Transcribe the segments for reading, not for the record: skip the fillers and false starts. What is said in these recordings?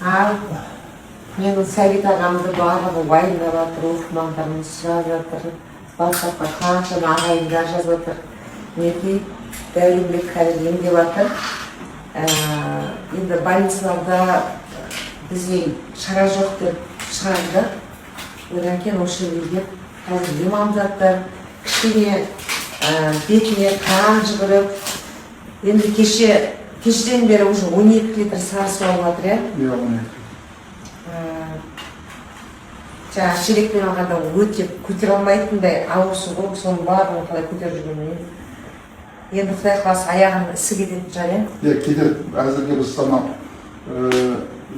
Ал менің Сәбит ағамды барлығы уайымдап жатыр, оқырмандарымыз сұрап жатыр, Ватсапқа қаншама ағайындар жазып жатыр. Мінекей, Дәуренбек қазір емдеп жатыр. Енді больницаларда бізде шара жоқ деп шығарды. Одан кейін осы жерге келіп, қазір ем алып жатыр. Кішкене бетіне қан жүгіріп, енді кешеден бері уже 12 литр сары су алып жатыр, иә? Иә, 12. Жаңағы шелекпен алғанда өте көтере алмайтындай ауыр су ғой, соның барлығын қалай көтеріп жүргенін білмеймін. Енді құдай қаласа, аяғының ісі кететін шығар, иә? Иә, кетеді. Әзірге біз анау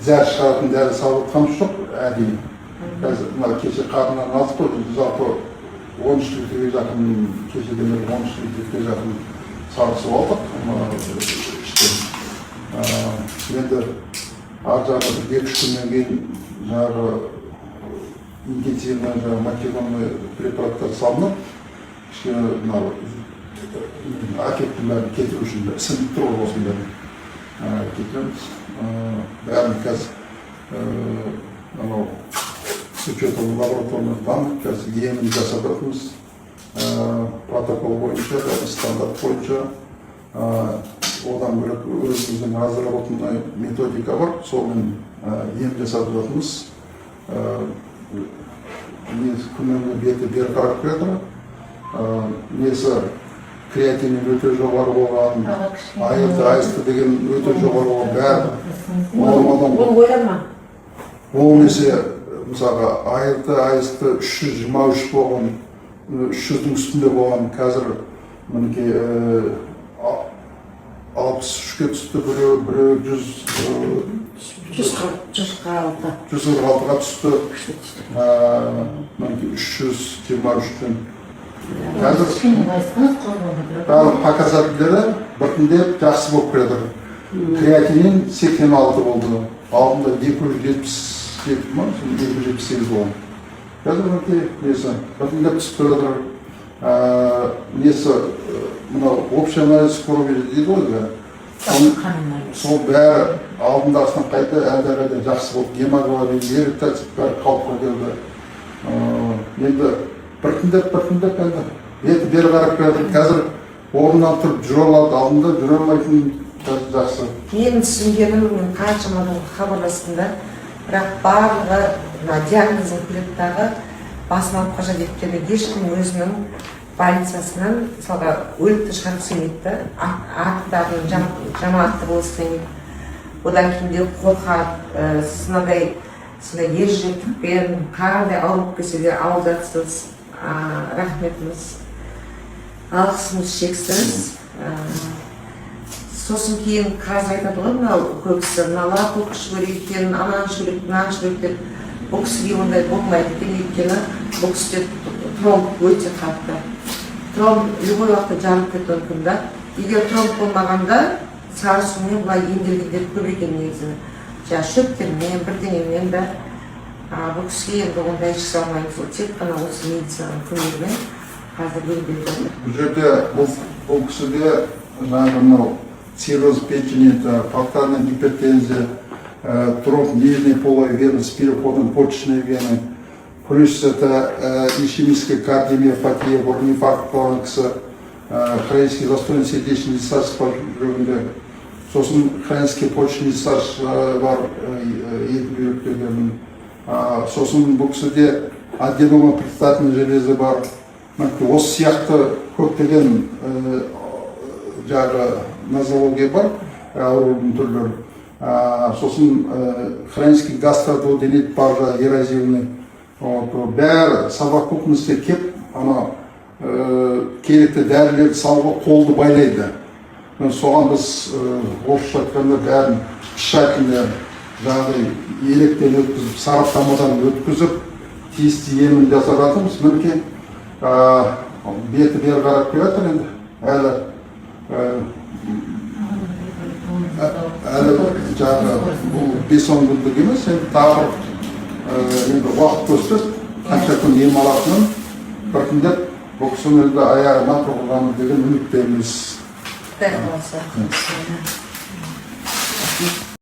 зәр шығаратын дәрі салып жатқанымыз жоқ әдейі. Қазір мына кеше қарнынан алдық қой, жалпы 13 литрге жақын, кешеден бері 13 литрге жақын сары су алдық мына іштен. Енді ар жағы бір 2-3 күннен кейін жаңағы интенсивный, жаңағы мочегонный препараттар салынып, кішкене мынау отектің бәрін кетіру үшін, ісініп тұр ғой, осының бәрін кетіреміз. Бәрін қазір анау с учетом лабораторных данных қазір емін жасап жатырмыз. Протокол бойынша, бәрі стандарт бойынша. Одан бөлек өзіміздің разработанный методика бар, сонымен ем жасап жатырмыз. Несі күннен күнге беті бері қарап келе жатыр. Несі креатинин өте жоғары болған, АЛТ, АСТ деген өте жоғары болған, бәрі нормадан Ол ойлама. 10 есе. Мысалға, АЛТ, АСТ 323 болған, 300-дің үстінде болған, қазір мінекей 63-ке түсті біреуі, біреуі 100 140, 146. 146-ға түсті. Мінекей, 323-тен қазір барлық показательдері біртіндеп жақсы болып келе жатыр. Креатинин 86 болды, алдында 277 ма, 278 болған. Қазір мінекей, несі біртіндеп түсіп келе жатыр. Несі мынау общий анализ крови дейді ғой енді. Сол бәрі алдындағысынан қайта әлдеқайда жақсы болды. Гемоглобин, эритроцит бәрі қалыпқа келді. Енді біртіндеп, біртіндеп енді беті бері қарап келе жатыр. Қазір орнынан тұрып жүре алады, алдында жүре алмайтын, қазір жақсы. Менің түсінгенім, мен қаншама адамға хабарластым да, бірақ барлығы мына диагнозын біледі дағы, басын алып қашады, өйткені ешкім өзінің больницасынан, мысалға, өлікті шығарғысы келмейді да, аттарын жаман атты болғысы келмейді. Одан кейін де қорқады. Сіз мынандай сондай ержүректікпен қандай ауру болып келсе де алып жатсыз. Рахметіміз, алғысымыз шексіз. Сосын кейін қазір айтады ғой мынау көбісі, мына латок ішу керек екен, ананы ішу керек, мынаны ішу керек деп. Бұл кісіге ондай болмайды екен, өйткені бұл кісіде тромб өте қатты, тромб любой уақытта жарылып кетуі мүмкін да. Егер тромб болмағанда, сары сумен былай емделгендер көп екен негізі, жаңағы шөптермен, бірдеңемен да. А бұл кісіге енді ондай іше алмаймыз, ол тек қана осы медицинаның көмегімен қазір емделіп жатыр. Бұл жерде бұл кісіде жаңағы мынау цирроз печени, это портальная гипертензия, тромб нижней полой вены с переходом почечной вены, плюс это ишемическая кардиомиопатия, бұрын инфаркт болған кісі, хронический застойный сердечный недостаточность бар жүрегінде, сосын хронический почечный недостаточность бар, екі бүйректердің. Сосын бұл кісіде аденома предстательной железы бар. Мінекей, осы сияқты көптеген жаңағы нозология бар, аурудың түрлері. Сосын хронический гастродуоденит бар, жаңағы эрозивный. Вот, бәрі совокупностьте кеп, ана керекті дәрілерді салуға қолды байлайды. Міне, соған біз орысша айтқанда бәрін тщательно жаңағыдай електен өткізіп, сараптамадан өткізіп, тиісті емін жасап жатырмыз. Мінекей, беті бері қарап келе жатыр. Енді әлі әлі жаңағы бұл 5-10 күндік емес, енді тағы бір енді уақыт көрсетеді қанша күн ем алатынын. Біртіндеп бұл кісінің енді аяғына тұрғызамыз деген үміттеміз. Құдай қаласа.